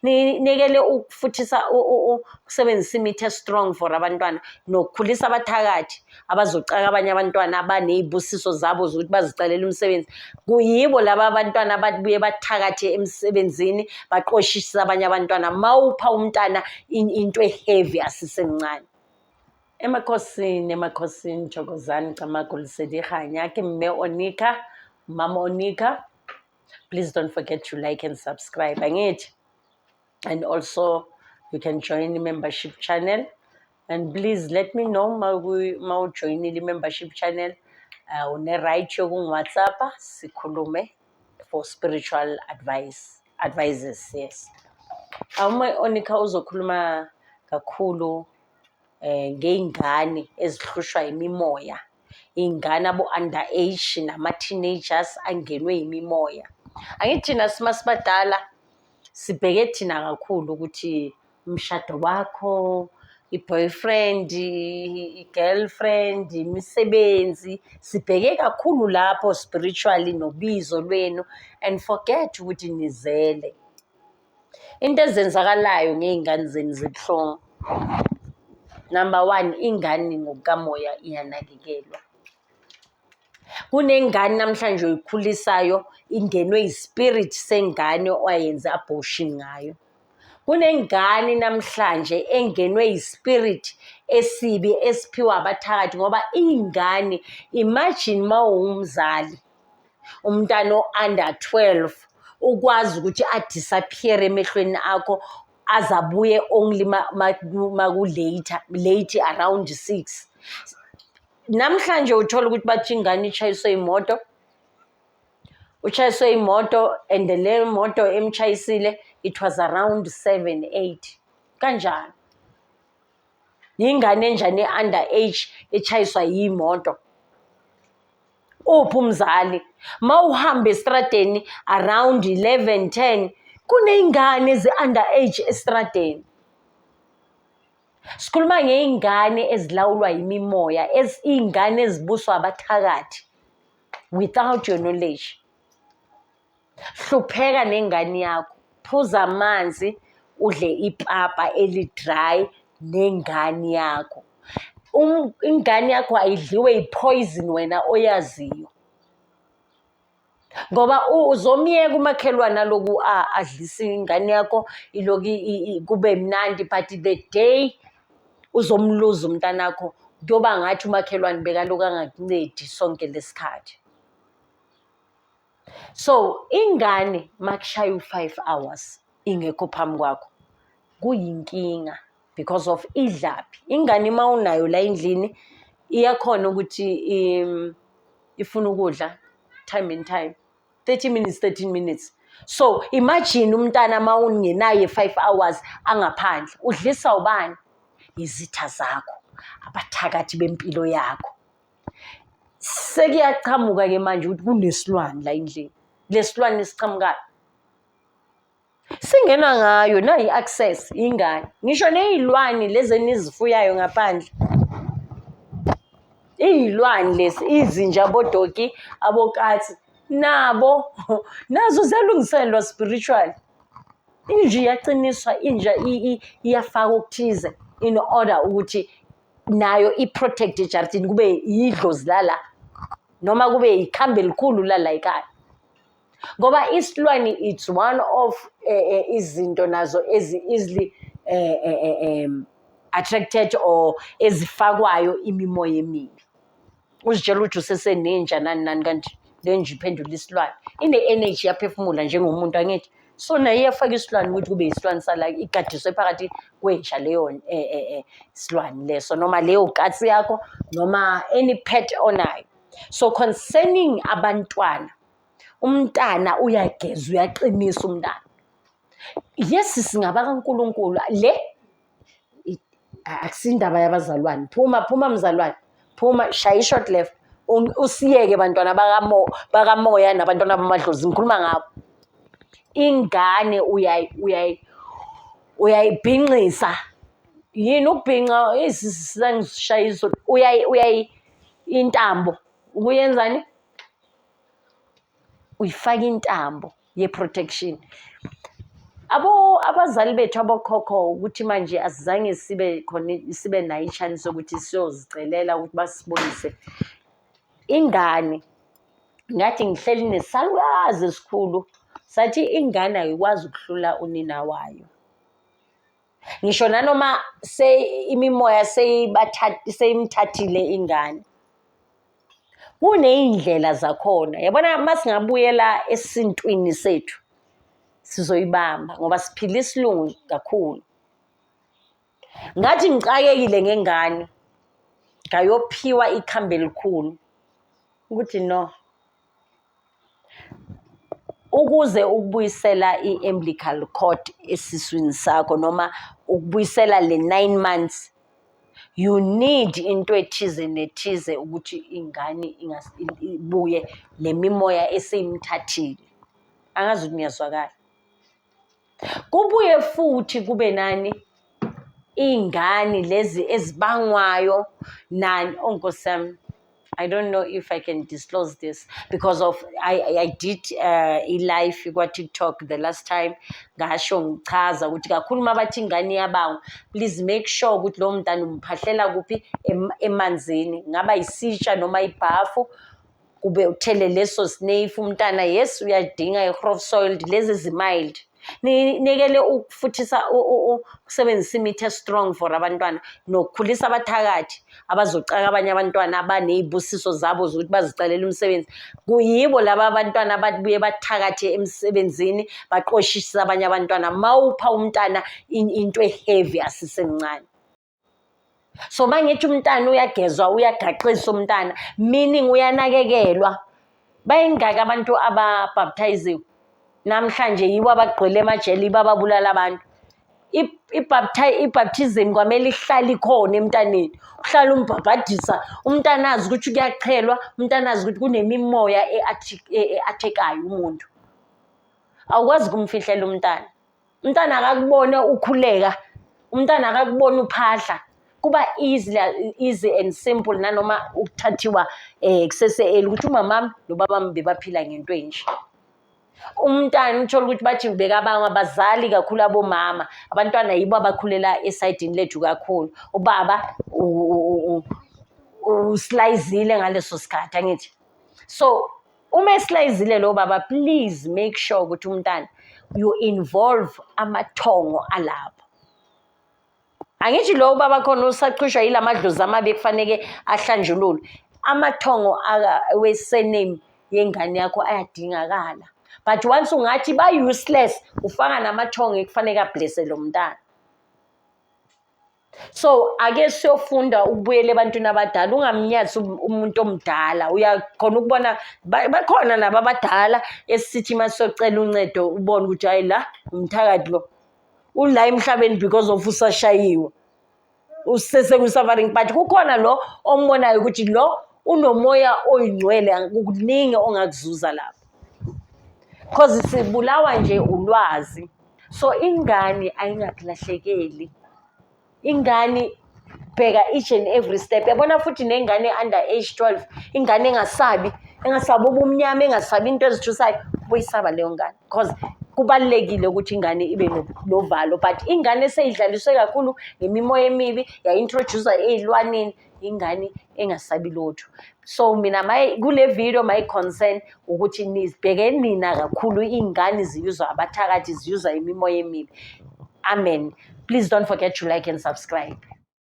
Niyekele ukufuthisa, ukusebenzisa imithi e-strong for abantwana nokukhulisa abathakathi abazocaka abanye abantwana abaney'busiso zabo zokuthi bazicalele umsebenzi. Kuyibo laba abantwana ababuye bathakathe emsebenzini, baqoshise abanye abantwana. Mawupha umntana into e-heavy asisemncane. Emakhosini, emakhosini, thokozani, camagu, lesedi, kganya. Ke mme Onika, Mama Onika. Please don't forget to like and subscribe. Angithi? And also you can join the membership channel. And please let me know ma ujoyinile i-membership channel. Une-right yokungi-WhatsApp sikhulume for spiritual advice, advices, yes. Uma Onika uzokhuluma kakhulu ngey'ngane ezihlushwa imimoya, iy'ngane abo-under age nama-teenagers angenwe imimoya. Angithi thina masibadala sibheke thina kakhulu ukuthi umshado wakho, i-boyfriend, i-girlfriend, imisebenzi, sibheke kakhulu lapho spiritually nobizo lwenu and forget ukuthi nizele. Into ezenzakalayo ngey'ngane zenu zibuhlungu. Number one, ingane ngokukamoya iyanakekelwa. Kunengane namhlanje oyikhulisayo ingenwe i-spirit sengane owayenza abortion ngayo. Kunengane namhlanje engenwe i-spirit esibi esiphiwa abathakathi ngoba ingane, imagine mawumzali, umntana o-under 12 ukwazi ukuthi a-disappear emehlweni akho, azabuye only maku-later late around 6. Namhlanje uthola ukuthi bathi ingane ishayiswe imoto, uchayiswe imoto, and le moto emchayisile, it was around 7 8 kanjani. Yingane enjani e-under age echayiswa yimoto? Uphi umzali? Mawuhamba estradeni around 11 10, kuney'ngane ezi-under age estradeni. Sikhuluma ngey'ngane ezilawulwa yimimoya, iy'ngane ezibuswa abathakathi without your knowledge. Hlupheka nengane yakho, phuza amanzi, udle ipapa eli-dry nengane yakho. Ingane yakho ayidliwe i-poison wena oyaziyo, ngoba uzomyeka umakhelwane aloku adlisa ingane yakho, iloku kube mnandi, but the day uzomluza umntanakho, kuyoba ngathi umakhelwane bekaloku angakuncedi sonke lesikhathi. So ingane makushaya u-5 hours ingekho phambi kwakho, kuyinkinga because of idlaphi ingane. Uma unayo la endlini, iyakhona ukuthi ifuna ukudla time and time, 30 minutes, 13 minutes. So imagine umntana uma ungenaye 5 hours angaphandle, udlisa ubani? Izitha zakho, abathakathi bempilo yakho. Sekuyachamuka-ke manje ukuthi kunesilwane la endlini. Lesilwane esichamukayo singena ngayo nayi i-access ingane, ngisho ney'lwane lezi enizifuyayo ngaphandle, iy'lwane lezi, izinja, abo-doggy, abokatsi, nabo nazo ziyalungiselwa spiritually. Inja iyaqiniswa, inja iyafaka okuthize in order ukuthi nayo i-protect ejardini, kube yidlozi lala noma kube ikhambi elikhulu lala ekhaya, ngoba isilwane, it's one of izinto nazo ezi-easily attracted or ezifakwayo imimoya emibi. Uzitshela ukuthi usesenenja, nani nani, kanti le nja iphendula isilwane, ine-energy, iyaphefumula njengomuntu, angithi? So naye iyafaka isilwane ukuthi kube isilwane sala, igadiswe phakathi kwenja leyo silwane leso noma leyo katsi yakho noma any pet onayo. So concerning abantwana, umntana uyageza, uyaqinisa umntana. Yes, singaba kaNkulunkulu le akusindaba yabazalwane. Phuma, phuma mzalwane, phuma, shaya i-short left, usiyeke bantwana bakamoya nabantwana bamadlozi. Ngikhuluma ngabo. Ingane uyayibhinqisa. Yini ukubhinqa? Sangishaya izolo. Uyayi intambo ukuyenzani? Uyifaka intambo ye-protection. Abo abazali bethu, abokhokho, ukuthi manje asizange sibe khona, sibe nayo i-chance yokuthi siyozicelela ukuthi basibonise ingane. Ngathi ngihleli nesalukazi esikhulu, sathi ingane ayikwazi ukuhlula unina wayo. Ngisho nanoma imimoya seyimthathile ingane. Kuney'ndlela zakhona. Yabona, uma singabuyela esintwini sethu, sizoyibamba ngoba siphila isilungu kakhulu. Ngathi ngicakekile ngengane, ngayophiwa ikhambi elikhulu ukuthi no, ukuze ukubuyisela i-umbilical cord esiswini sakho noma ukubuyisela le 9 months, you need into ethize nethize ukuthi ingane ibuye le mimoya eseyimthathile. Angazi ukuthi ngiyazwakala. Kubuye futhi kube nani, iy'ngane lezi ezibangwayo nani. Oh Nkosi yami, I don't know if I can disclose this because of I did i-live kwa-TikTok the last time, ngasho ngichaza ukuthi kakhulu uma bathi ingane iyabangwa, please make sure ukuthi lowo mntana umphahlela kuphi, emanzini, ngaba isitsha noma ibhafu, kube uthele leso snuff. Umntana, yes, uyadinga i-grof soil, lezi ezi-mild. Nikele ukufuthisa, ukusebenzisa imithi e-strong for abantwana nokukhulisa abathakathi abazocaka abanye abantwana abaney'busiso zabo zokuthi bazicelele umsebenzi. Kuyibo laba abantwana ababuye bathakathe emsebenzini, baqoshise abanye abantwana. Mawupha umntana into e-heavy asisemncane. So mangithi umntana uyagezwa, uyagaqiswa umntana, meaning uyanakekelwa. Bayingaki abantu ababhapthayiziwe namhlanje, yibo abagcwele emajele, yibo ababulala abantu? I-baptism kwamele ihlale ikhona emntaneni, uhlale umbhabhadisa umntana, azi ukuthi kuyachelwa umntana, azi ukuthi kunemimoya e-athekayo umuntu. Awukwazi ukumfihlela umntana. Umntana akakubone ukhuleka, umntana akakubone uphahla, kuba easy, easy and simple nanoma ukuthathiwa kusese-early ukuthi umamami nobabami bebaphila ngento enje. Umntana uthole ukuthi bathi bekabangwa abazali kakhulu, abomama. Abantwana yibo abakhulela esayidini lethu kakhulu. Ubaba uslayizile ngaleso sikhathi, angithi? So uma eslayizile lo baba, please make sure ukuthi umntana you involve amathongo alapho. Angithi lo baba khona usachishwa yila madlozi amabi ekufaneke ahlanjululwe. Amathongo we-surname yengane yakho ayadingakala, but once ungathi ba-useless, ufaka namathongo ekufaneke ablese lo mntana. So ake siyofunda ukubuyela ebantwini abadala. Ungamnyathi umuntu omdala, uyakhona ukubona bakhona nabo abadala esithi uma siyocela uncedo, ubone ukuthi hayi, la umthakathi lo ula emhlabeni because of usashayiwe, usese-suffering, but kukhona lo ombonayo ukuthi lo unomoya oyingcwele, kuningi ongakuzuza lapho, cause sibulawa nje ulwazi. So ingane ayingakulahlekeli. Ingane, bheka each and every step, yabona? Futhi nengane under age 12, ingane engasabi, engasabi ubumnyama, engasabi into ezithusayo, buyisaba leyo ngane, because kubalulekile ukuthi ingane ibe novalo. But ingane eseyidlaliswe kakhulu ngemimoya emibi, ya-introduce ey'lwaneni, ingane engasabi lutho. So mina my kule video, my concern ukuthi nizibheke nina kakhulu iy'ngane ziyuzwa abathakathi, ziyuzwa imimoya emibi. Amen. Please don't forget to like and subscribe.